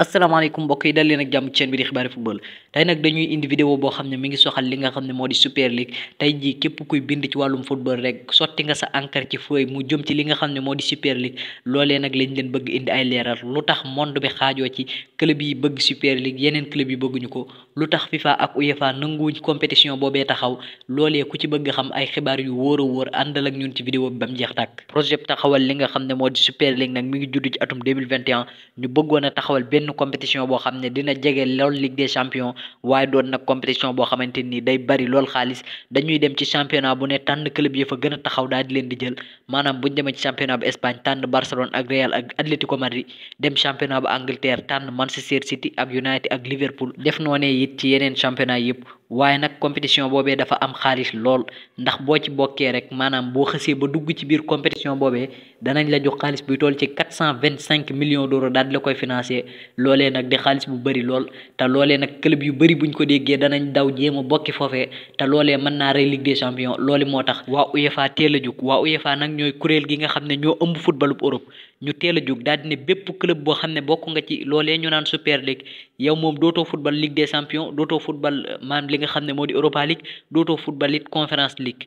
asalaamaaleykum mbokk yi dal leen ak jàmm ci chaîne bi di xibaari football tey nag dañuy indi vidéo boo xam ne mi ngi soxal li nga xam ne moo di super league tey jii képp kuy bind ci wàllum football rek sotti nga sa encre ci feuille mu jëm ci li nga xam ne moo di super league loolee nag lañ leen bëgg indi ay leeral lu tax monde bi xaajoo ci club yi bëgg super league yeneen club yi bëgguñu ko lu tax FIFA ak UEFA nanguwuñ compétition boobee taxaw loolee ku ci bëgg xam ay xibaar yu wóor a wóor àndal ak ñun ci vidéo bi ba mu jeex tàkk projet taxawal li nga xam ne moo di super league nag mi ngi judd ci atum 2021 ñu bëggoon a taxawal benn compétition boo xam ne dina jege lool Ligue des champions waaye doon nag compétition boo xamante ni day bari lool xaalis dañuy dem ci championnat bu ne tànn club yi fa gën a taxaw daal di leen di jël maanaam buñ demee ci championnat bu Espagne tànn Barcelone ak Real ak Atlético Madrid dem championnat bu Angleterre tànn Manchester City ak United ak Liverpool def noonee it ci yeneen championnat yëpp waaye nag compétition boobee dafa am xaalis lool ndax boo ci bokkee rek maanaam boo xësee ba dugg ci biir compétition boobee danañ la jox xaalis buy toll ci 425 millions d'euros daal di la koy financer loolee nag di xaalis bu bëri lool te loolee nag club yu bëri buñ ko déggee danañ daw jéem a bokki foofee te loolee mën naa rey Ligue des champions loolu moo tax waa UEFA teel a jug waa UEFA nag ñooy kuréel gi nga xam ne ñoo ëmb footballu Europe ñu teel a jug daal di ne bépp club boo xam ne bokk nga ci loolee ñu naan super league yow moom dootoo football Ligue des champions dootoo football maanaam li nga xam ne moo di Europa League dootoo football it Conference League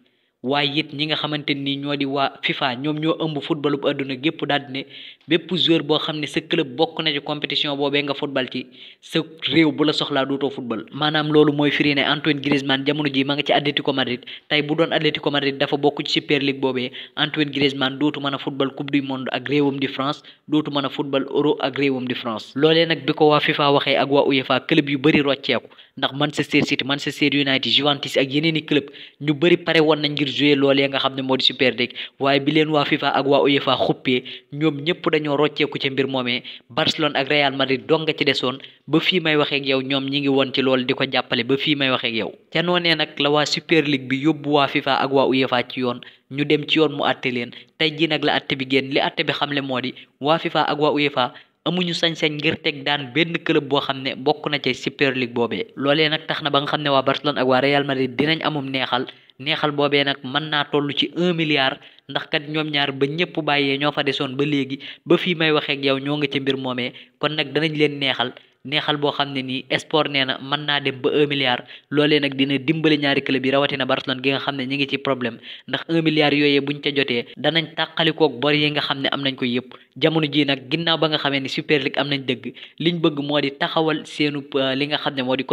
waaye it ñi nga xamante ni ñoo di waa FIFA ñoom ñoo ëmb footballu bu àdduna gépp daal di ne bépp joueur boo xam ne sa club bokk na ci compétition boobee nga football ci sa réew bu la soxlaa dootoo football maanaam loolu mooy firi ne Antoine Griezmann jamono ji ma nga ci Atlético Madrid tey bu doon Atlético Madrid dafa bokk ci super league boobee Antoine Griezmann dootu mën a football coupe du monde ak réewam di France dootu mën a football euro ak réewam di France loolee nag bi ko waa FIFA waxee ak waa UEFA club yu bëri rocceeku ndax Manchester City Manchester United Juventus ak yeneen i club ñu bëri pare woon nañ ngir jouer loolee nga xam ne moo di super league waaye bi leen waa FIFA ak waa UEFA xuppee ñoom ñëpp dañoo rocceeku ci mbir moomee Barcelone ak Real Madrid dong nga ci desoon ba fii may waxee ak yow ñoom ñi ngi woon ci loolu di ko jàppale ba fii may waxee ak yow ca noonee nag la waa super league bi yóbbu waa FIFA ak waa UEFA ci yoon ñu dem ci yoon mu àtte leen tey ji nag la àtte bi génn li àtte bi xamle moo di waa FIFA ak waa UEFA amuñu sañ-sañ ngir teg daan benn club boo xam ne bokk na ci super league boobee loolee nag tax na ba nga xam ne waa Barcelone ak waa Real Madrid dinañ amum neexal boobee nag mën naa toll ci 1 milliard ndax kat ñoom ñaar ba ñëpp bàyyee ñoo fa desoon ba léegi ba fii may waxee ak yow ñoo nga ci mbir moomee kon nag danañ leen neexal boo xam ne nii sport nee na mën naa dem ba 1 milliard loolee nag dina dimbali ñaari club yi rawatina Barcelone gi nga xam ne ñi ngi ci problème ndax 1 milliard yooyee buñ ca jotee danañ tàqalikoog bor yi nga xam ne am nañ ko yëpp jamono ji nag ginnaaw ba nga xamee ni super league am nañ dëgg liñ bëgg moo di taxawal seenu li nga xam ne moo di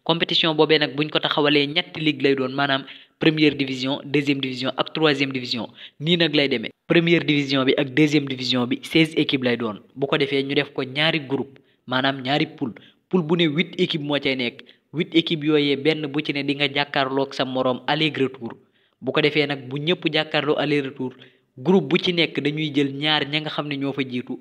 compétition boobee nag buñ ko taxawalee ñetti ligue lay doon maanaam première division deuxième division ak troisième division nii nag lay demee première division bi ak deuxième division bi 16 équipes lay doon bu ko defee ñu def ko ñaari groupe maanaam ñaari poule bu ne 8 équipes moo cay nekk 8 équipes yooyee benn bu ci ne di nga jàkkaarloog sa moroom aller retour bu ko defee nag bu ñëpp jàkkaarloo aller retour groupe bu ci nekk dañuy jël ñaar ña nga xam ne ñoo fa jiitu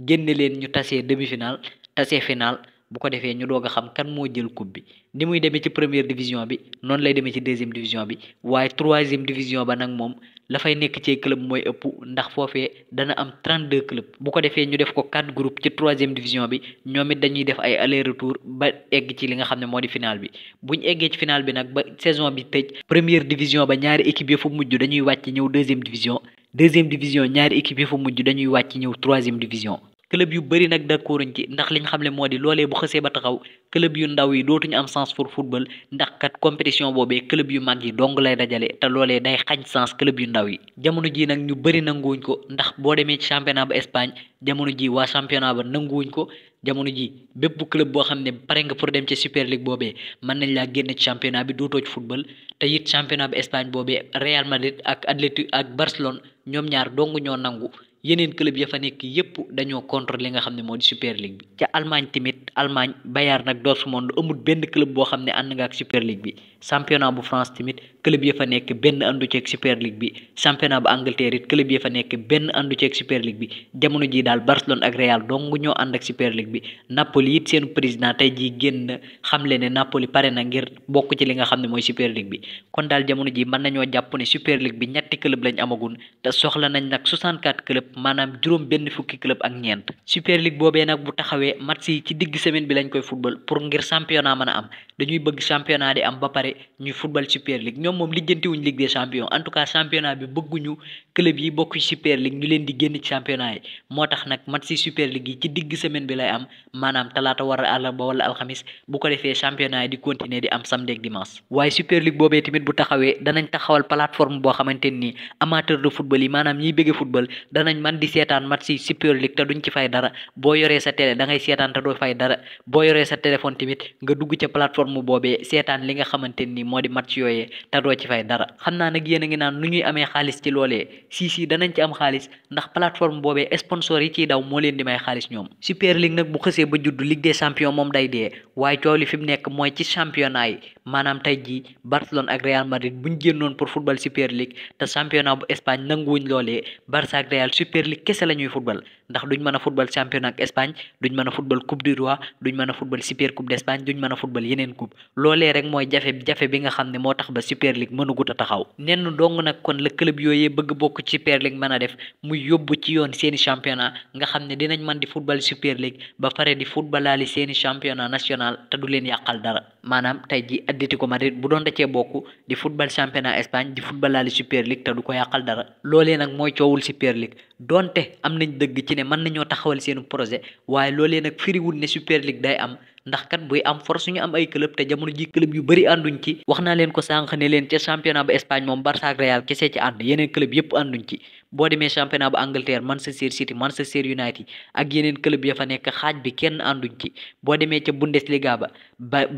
génne leen ñu tasee demi-finale tasee finale bu ko defee ñu doog a xam kan moo jël coupe bi ni muy demee ci première division bi noonu lay demee ci deuxième division bi waaye troisième division ba nag moom la fay nekk ci club mooy ëpp ndax foofee dana am 32 club bu ko defee ñu def ko 4 groupes ci troisième division bi ñoom it dañuy def ay aller retour ba egg ci li nga xam ne moo di final bi buñ eggee ci final bi nag ba saison bi tëj première division ba ñaari équipe yi fa mujj dañuy wàcc ñëw deuxième division ñaari équipe yi fa mujj dañuy wàcc ñëw troisième division club yu bëri nag d'accorduñ ci ndax liñ xam ne moo di loolee bu xësee ba taxaw club yu ndaw yi dootuñu am sens pour football ndax kat compétition boobee club yu mag yi dong lay dajale te loolee day xañ sens club yu ndaw yi jamono ji nag ñu bëri nanguwuñ ko ndax boo demee ci championnat ba Espagne jamono ji waa championnat ba nanguwuñ ko jamono ji bépp club boo xam ne pare nga pour dem ci super league boobee mën nañ laa génne ci championnat bi dootoo ci football te it championnat ba Espagne boobee Real Madrid ak Atlético ak Barcelone ñoom ñaar dong ñoo nangu yeneen club ya fa nekk yépp dañoo contre li nga xam ne moo di super league bi ca Allemagne tamit Bayern nag Dortmund amul benn club boo xam ne ànd nga ak super league bi championnat bu France tamit club ya fa nekk benn àndu ceeg super league bi championnat bu Angleterre it club ya fa nekk benn àndu ceeg super league bi jamono ji daal Barcelone ak Real dong ñoo ànd ak super league bi Napoli it seen président tey jii génn xamle ne Napoli pare na ngir bokk ci li nga xam ne mooy super league bi kon daal jamono ji mën nañoo jàpp ne super league bi ñetti club lañ amagun te soxla nañ nag 64 club maanaam juróom benn fukki club ak ñeent super league boobee nag bu taxawee match yi ci digg semaine bi lañ koy football pour ngir championnat mën a am dañuy bëgg championnat di am ba pare ñuy football super league ñoom ñoom moom lijjanti wuñ Ligue des champions en tout cas championnat bi bëgguñu club yi bokk ci Super League ñu leen di génn ci championnat yi moo tax nag match ci Super League yi ci digg semaine bi lay am maanaam talaata war a àllarba wala alxamis bu ko defee championnat yi di continuer di am samedi ak dimanche waaye Super League boobee tamit bu taxawee danañ taxawal plateforme boo xamante ni amateur de football yi maanaam ñiy bëgge football danañ man di seetaan match ci Super League te duñ ci fay dara boo yoree sa télé da ngay seetaan te doo fay dara boo yoree sa téléphone tamit nga dugg ca plateforme boobee seetaan li nga xamante ni moo di match yooyee te doo ci fay dara xam naa nag yéen a ngi naan nu ñuy amee xaalis ci loolee si danañ ci am xaalis ndax plateforme boobee sponsor yi ciy daw moo leen di may xaalis ñoom Super League nag bu xësee ba judd Ligue des champions moom day dee waaye coow li fi mu nekk mooy ci championnat yi maanaam tey jii Barcelone ak Real Madrid buñ génnoon pour football Super League te championnat bu Espagne nanguwuñ loolee Barça ak Real Super League kese la ñuy football ndax duñ mën a football championnat ak Espagne duñ mën a football coupe du roi duñ mën a football Super coupe d'Espagne duñ mën a football yeneen coupe loolee rek mooy jafe bi nga xam ne moo tax ba Super League mënugut a taxaw nenn dong nag kon la club yooyee bëgg bokk ci Super League mën a def muy yóbbu ci yoon seeni championnat nga xam ne dinañ mën di football Super League ba pare di footballaali seeni championnat national te du leen yàqal dara maanaam tey ji Atlético Madrid bu doon da cee bokk di football championnat Espagne di footballaali Super League te du ko yàqal dara loolee nag mooy coowul Super League donte am nañ dëgg ci ne mën nañoo taxawal seenu projet waaye loolee nag firiwul ne Super League day am ndax kat buy am force ñu am ay club te jamono ji club yu bari ànduñ ci wax naa leen ko sànq ne leen ca championnat bu Espagne moom Barça ak Real kese ci ànd yeneen club yépp ànduñ ci boo demee championnat bu Angleterre Manchester City Manchester United ak yeneen club ya fa nekk xaaj bi kenn ànduñ ci boo demee ca Bundesliga ba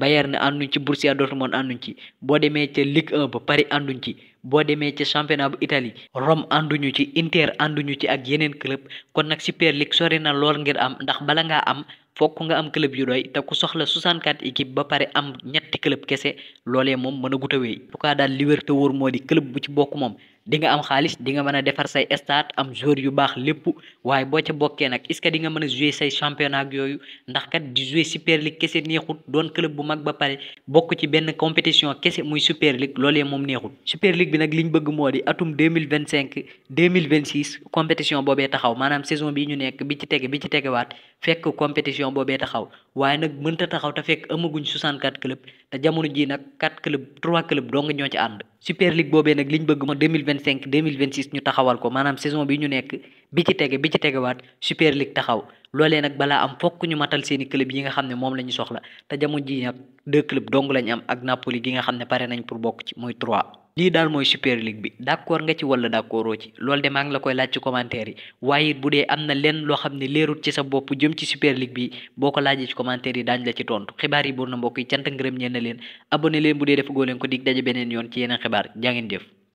Bayern ànduñ ci Borussia Dortmund ànduñ ci boo demee ca Ligue 1 ba Paris ànduñ ci boo demee ca championnat bu Italie Rome ànduñu ci Inter ànduñu ci ak yeneen club kon nag Super League sori na lool ngir am ndax bala ngaa am fokk nga am club yu doy te ku soxla 64 équipe ba pare am ñetti club kese loolee moom mën a gut a wéy en tout cas daal li wér te wóor moo di club bu ci bokk moom di nga am xaalis di nga mën a defar say stade am joueur yu baax lépp waaye boo ca bokkee nag est-ce que di nga mën a jouer say championnat ak yooyu ndax kat di jouer Super League kese neexut doon club bu mag ba pare bokk ci benn compétition kese muy Super League loolee moom neexut Super League bi nag liñ bëgg moo di atum 2025 2026 compétition boobee taxaw maanaam saison bi ñu nekk bi ci tegewaat fekk compétition boobee taxaw waaye nag mënta taxaw te fekk amaguñ 64 club te jamono ji nag 4 club 3 club dong ñoo ci ànd Super League boobee nag liñ bëgg moo 2025 2026 ñu taxawal ko maanaam saison bi ñu nekk bi ci tegewaat Super League taxaw loolee nag balaa am fokk ñu matal seeni club yi nga xam ne moom la ñu soxla te jamono ji nag 2 club dong lañ am ak Napoli gi nga xam ne pare nañ pour bokk ci mooy 3 lii daal mooy Super League bi d'accord nga ci wala d'accordoo ci loolu de maa ngi la koy laaj ci commentaire yi waaye it bu dee am na leen loo xam ne leerut ci sa bopp jëm ci Super League bi boo ko laajee ci commentaire yi daañu la ci tontu xibaar yi buur na mbokk yi cant ngërëm ñeen na leen abonné leen bu dee def goo leen ko dig daje beneen yoon ci yeneen xibaar jaa ngeen jëf